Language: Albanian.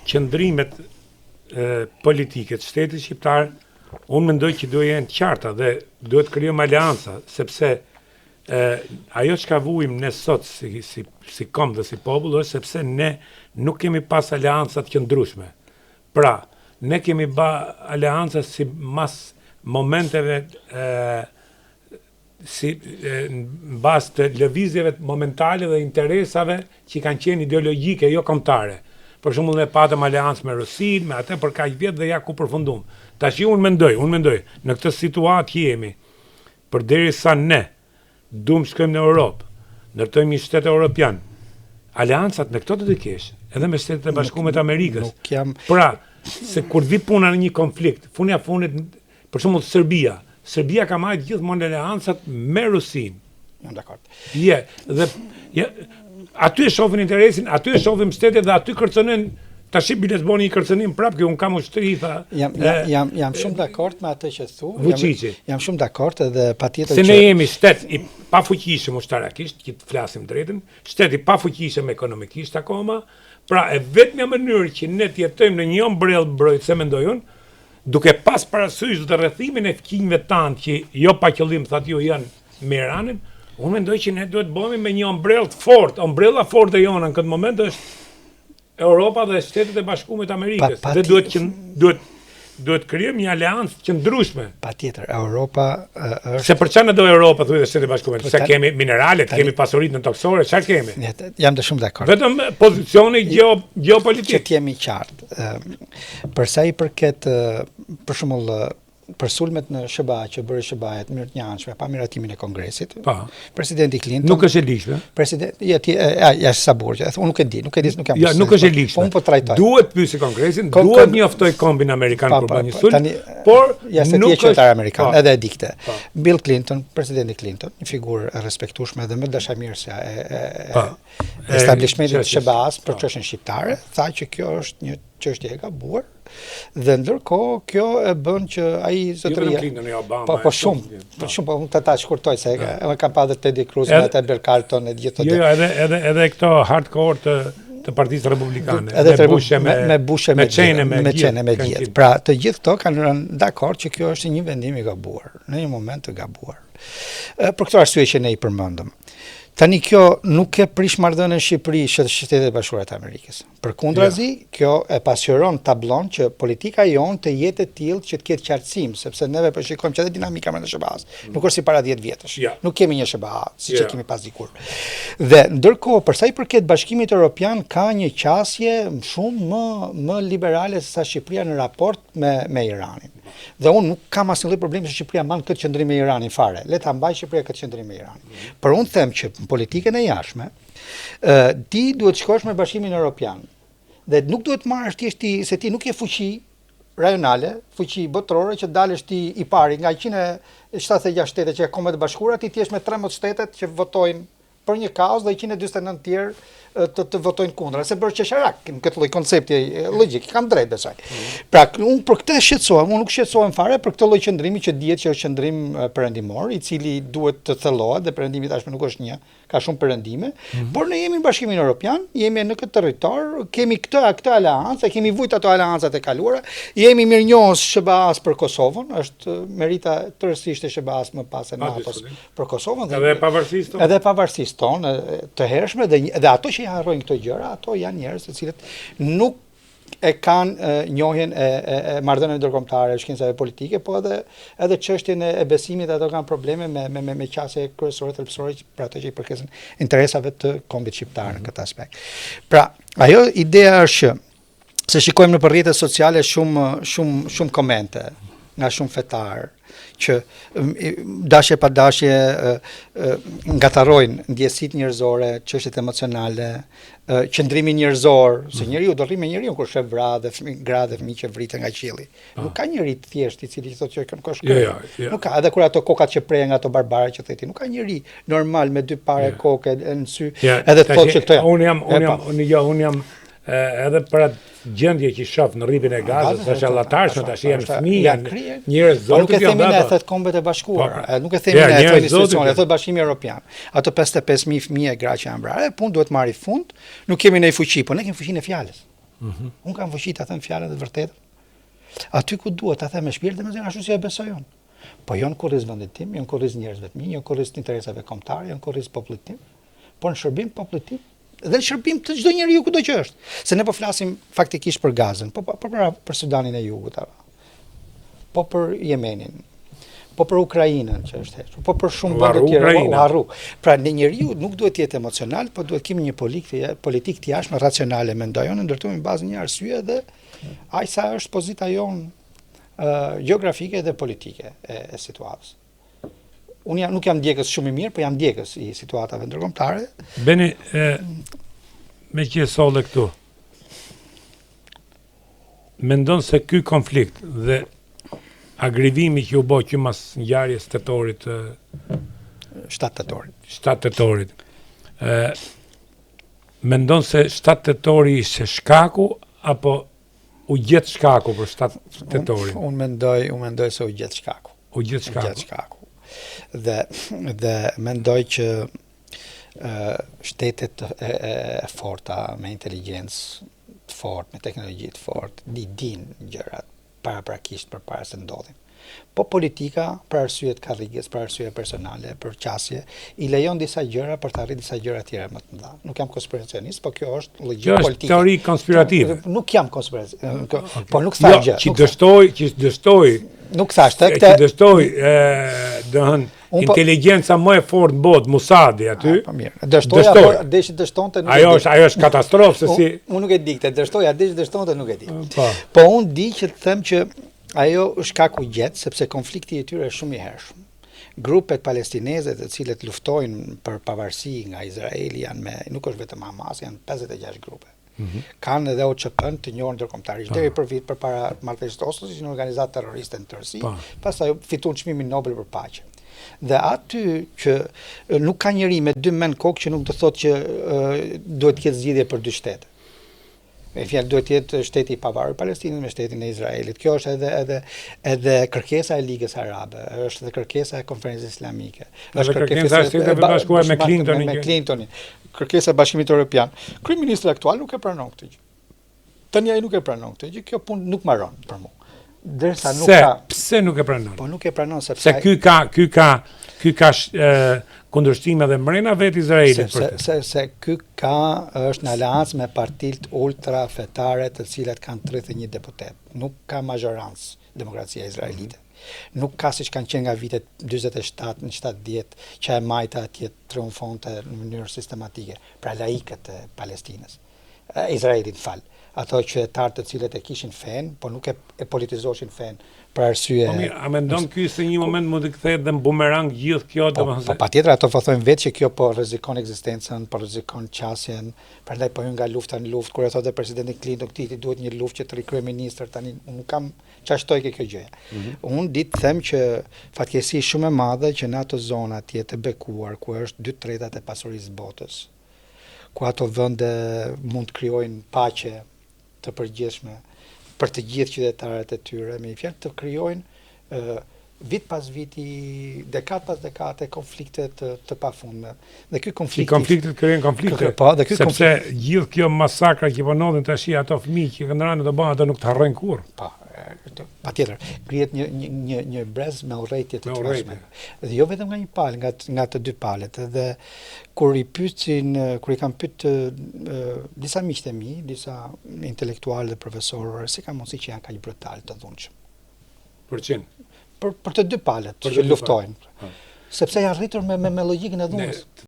qëndrimet politike të shtetit shqiptar, unë mendoj që duhet jenë të qarta dhe duhet krijojmë aleanca, sepse e, ajo çka vujmë ne sot si, si, si komb dhe si popull është sepse ne nuk kemi pas aleanca të qëndrueshme. Pra, ne kemi ba aleanca si mas momenteve e, si në bazë të lëvizjeve momentale dhe interesave që kanë qenë ideologjike, jo kombëtare. Për shembull, ne patëm aleancë me Rusinë, me atë për kaq vjet dhe ja ku përfundum. Tash unë mendoj, unë mendoj, në këtë situatë që jemi, përderisa ne duam shkojmë në Europë, ndërtojmë një shtet europian, aleancat me këto do të kesh, edhe me Shtetet e Bashkuara të Amerikës. Nuk jam Pra, se kur vi puna në një konflikt, fundja fundit, për shembull Serbia, Serbia ka marrë gjithmonë aleancat me Rusinë. Jam dakord. Je, dhe je, aty e shohin interesin, aty e shohin shtetet dhe aty kërcënojnë tash i biles boni një kërcënim prapë, që un kam ushtri tha. Jam jam jam, jam shumë dakord me atë që thu. Vučići. Jam, jam shumë dakord edhe patjetër që Se ne jemi shtet i pafuqishëm ushtarakisht, që të flasim drejtën, shtet i pafuqishëm ekonomikisht akoma, pra e vetmja mënyrë që ne të jetojmë në një ombrellë mbrojtëse mendoj unë, duke pas parasysh dhe rrethimin e fqinjve tanë që jo pa qëllim thatë ju janë me Iranin, unë mendoj që ne duhet bëhemi me një ombrellë të fortë. Ombrella forte jona në këtë moment është Europa dhe Shtetet e Bashkuara të Amerikës. Pa, pa dhe duhet që duhet duhet krijojmë një aleancë të qëndrueshme. Patjetër, Europa është Se për çfarë do Europa thuaj dhe Shtetet e Bashkuara? Po, Se kemi mineralet, tani, kemi pasuritë nëntokësore, çfarë kemi? Ne, jam të shumë dakord. Vetëm pozicioni gjeo gjeopolitik. Që të jemi qartë. Për sa i përket për shembull për sulmet në SHBA që bëri SHBA-ja në mënyrë të njëanshme pa miratimin e Kongresit. Po. Presidenti Clinton nuk është e ligjshme. President, ja ti ja, ja sa burgje. Unë nuk e di, nuk e di, nuk jam. Ja, nuk është e ligjshme. Po unë po trajtoj. Duhet pyesi Kongresin, Kon, duhet njoftoj kombin amerikan kur bën një sulm. Tani, por ja se ti je qytetar amerikan, po. edhe e di këtë. Po. Bill Clinton, presidenti Clinton, një figurë e respektueshme dhe më dashamirësja e, e, e po. establishmentit të SHBA-s për çështjen shqiptare, tha që kjo është një çështje e gabuar dhe ndërkohë kjo e bën që ai zotëria jo Clinton jo Obama po po shumë po shumë po unë ta ta shkurtoj se e kam pa edhe Ted Cruz me atë Bill Carlton e gjithë ato jo, jo edhe edhe edhe këto hardcore të të Partisë Republikane edhe me Bush me me Bush me Cheney me me Cheney me gjithë pra të gjithë këto kanë rënë dakord që kjo është një vendim i gabuar në një moment të gabuar për këto arsye që ne i përmendëm Tani kjo nuk e prish marrëdhënien Shqipëri Shtetet e Bashkuara të Amerikës. Përkundrazi, ja. kjo e pasqyron tablon që politika jonë të jetë e tillë që të ketë qartësim, sepse neve po shikojmë që edhe dinamika brenda SHBA-s mm. nuk është si para 10 vjetësh. Ja. Nuk kemi një SHBA siç ja. e kemi pas dikur. Dhe ndërkohë, për sa i përket Bashkimit Evropian ka një qasje shumë më më liberale se sa Shqipëria në raport me me Iranin. Dhe unë nuk kam asnjë lloj problemi se Shqipëria mban këtë qëndrim me Iranin fare. Le ta mbajë Shqipëria këtë qëndrim me Iranin. Mm -hmm. Por unë them që në politikën e jashtme, ë ti duhet shkosh me Bashkimin Evropian. Dhe nuk duhet marrësh thjesht ti se ti nuk je fuqi rajonale, fuqi botërore që dalësh ti i pari nga 176 shtete që ka Kombet e Bashkuara, ti të jesh me 13 shtetet që votojnë për një kauzë dhe 149 tjerë të të votojnë kundra, se bërë qesharak në këtë lloj koncepti logjik, kam drejt besoj. Mm. Pra, unë për këtë shqetësohem, unë nuk shqetësohem fare për këtë lloj qëndrimi që dihet që është qëndrim perëndimor, i cili duhet të thellohet dhe perëndimi tashmë nuk është një, ka shumë perëndime, mm -hmm. por ne jemi në Bashkimin Evropian, jemi në këtë territor, kemi këtë këtë aleancë, kemi vujt ato aleancat e kaluara, jemi mirënjohës SHBA-s për Kosovën, është merita tërësisht e SHBA-s më pas e NATO-s për Kosovën dhe edhe pavarësisë tonë. Edhe pavarësisë tonë të hershme dhe dhe ato që i harrojnë këto gjëra, ato janë njerëz të cilët nuk e kanë njohjen e, e, e marrëdhënieve ndërkombëtare, shkencave politike, po edhe edhe çështjen e, e besimit ato kanë probleme me me me, me qasje kryesore thelbësore për ato që i përkesin interesave të kombit shqiptar në mhm. këtë aspekt. Pra, ajo ideja është që se shikojmë nëpër rrjetet sociale shumë shumë shumë komente nga shumë fetarë që dashje pa dashje ngatërrojnë ndjesitë njerëzore, çështjet emocionale, qëndrimin njerëzor, se mhm. njeriu do rri me njeriun kur sheh vra dhe fëmijë, gra dhe fëmijë që vriten nga qielli. Ah. Nuk ka njeri të thjeshtë i cili thotë që nuk është. Jo, jo, jo. Nuk ka, edhe kur ato kokat që prehen nga ato barbarë që theti, nuk ka njeri normal me dy pare jo. koke në sy, edhe të thotë që këto janë. Unë jam, unë jam, unë jo, unë jam edhe për atë gjendje që shoh në rripin e Gazës, është e llahtarshme tash janë fëmijë, janë njerëz zotit. Po nuk e themi ne, thotë Kombet e Bashkuara, po, pra. nuk e themi ne, thotë institucioni, thotë Bashkimi Evropian. Ato 55000 fëmijë e gra që janë vrarë, punë duhet marrë fund, nuk kemi ne fuqi, po ne kemi fuqinë e fjalës. Mm -hmm. Unë kam fuqi ta them fjalën dhe të vërtetën. Aty ku duhet ta them me shpirt dhe me zemër ashtu si e besoj unë. Po jo në kurriz vendit tim, jo në kurriz njerëzve të mi, jo në kurriz të interesave kombëtare, jo në kurriz popullit tim, por në shërbim të popullit tim dhe në shërbim të çdo njeriu kudo që është. Se ne po flasim faktikisht për Gazën, po po për, për Sudanin e Jugut, apo. Po për Jemenin, po për Ukrainën që është hequr, po për shumë vende të tjera, u harru. Pra ne njeriu nuk duhet të jetë emocional, po duhet kemi një politikë politikë të jashtme racionale, mendoj unë, ndërtuar në bazë një arsye dhe aq sa është pozita jonë uh, gjeografike dhe politike e, e situatës. Unë jam, nuk jam ndjekës shumë i mirë, po jam ndjekës i situatave ndërkombëtare. Beni, e, meqë e solle këtu, mendon se ky konflikt dhe agrivimi që u bë që mas ngjarjes tetorit 7 tetorit. 7 tetorit. Ë mendon se 7 tetori ishte shkaku apo u gjet shkaku për 7 tetorin? Unë mendoj, unë mendoj se u gjet shkaku. U gjet shkaku. U gjet shkaku. Dhe dhe mendoj që ë shtetet e, e, e forta me inteligjencë të fortë, me teknologji të fortë, i dinë gjërat paraprakisht përpara se ndodhin. Po politika, për arsye të karriges, për arsye personale, për qasje, i lejon disa gjëra për të arritur disa gjëra tjera më të mëdha. Nuk jam konspiracionist, po kjo është logjikë politike. Kjo është teori konspirative. Nuk jam konspiracionist. Okay. Po nuk thash jo, gjë. Që dështoi, që dështoi. Nuk thash këtë. Që dështoi, ë, do Po- inteligjenca më e fortë në botë, Mossadi aty. Po mirë. Dështoi apo deshi dështonte nuk Ajo është ajo është katastrofë se si Unë nuk e di këtë, dështoi a deshi dështonte nuk e di. Po. Po unë di që të them që ajo shkaku u gjet sepse konflikti i tyre është shumë i hershëm. Grupet palestineze të cilët luftojnë për pavarësi nga Izraeli janë me nuk është vetëm Hamas, janë 56 grupe. Mm -hmm. Kanë edhe OÇP-n të njohur ndërkombëtarisht deri për vit përpara marrëveshjes së Oslos ishin organizatë terroriste në tërësi, pastaj fituan çmimin Nobel për paqe. Dhe aty që nuk ka njeri me dy mend kokë që nuk do thotë që duhet të ketë zgjidhje për dy shtete. Me fjalë duhet të jetë shteti i pavarur i Palestinës me shtetin e Izraelit. Kjo është edhe edhe edhe kërkesa e Ligës Arabe, është edhe kërkesa e Konferencës Islamike. Është kërkesa e Shteteve të Bashkuara me Clintonin. Me Clintonin. Kërkesa e Bashkimit Evropian. Kryeministri aktual nuk e pranon këtë gjë. Tani ai nuk e pranon këtë gjë, kjo punë nuk mbaron për mua. Derisa nuk ka pse nuk e pranon? Po nuk e pranon sepse se ky ka ky ka ky ka kundërshtime edhe mrena vetë Izraelit për këtë. Se, se, se ky ka është në aleancë me partitë ultra fetare të cilat kanë 31 deputet. Nuk ka mazhorancë demokracia izraelite. Nuk ka siç kanë qenë nga vitet 47 në 70 që e majta atje triumfonte në mënyrë sistematike, pra laikët e Palestinës. Izraelit, fal. Ato qytetarë të cilët e kishin fenë, po nuk e, e politizoshin fenë për arsye. Po mirë, a mendon ky se një moment mund të kthehet dhe në bumerang gjithë kjo, po, domethënë po patjetër ato po thonë vetë që kjo po rrezikon ekzistencën, po rrezikon qasjen, prandaj po hyn nga lufta në luftë, kur e thotë presidenti Clinton këtij i duhet një luftë që të rri kryeministër tani unë nuk kam ça shtoj ke kjo gjëja. Mm -hmm. Unë di të them që fatkeqësi shumë e madhe që në ato zona atje të bekuar ku është dy tretat e pasurisë së botës, ku ato vende mund të krijojnë paqe të përgjithshme për të gjithë qytetarët e tyre, me një fjalë të krijojnë vit pas viti, dekadë pas dekade konflikte të të pafundme. Dhe ky konflikt konfliktet krijojnë konflikte. Po, dhe ky sepse konflikt... gjithë kjo masakra që po ndodhin tash ato fëmijë që kanë rënë do bëhen ato nuk të harrojnë kurrë. Po, patjetër, ngrihet një një një një brez me urrejtje të tmerrshme. Dhe jo vetëm nga një palë, nga nga të dy palët. Dhe kur i pyesin, kur i kam pyet disa miqtë e mi, disa intelektualë dhe profesorë, si ka mundësi që janë kaq brutal të dhunshëm. Për çin? Për për të dy palët që luftojnë. Sepse janë rritur me me, me logjikën e dhunës.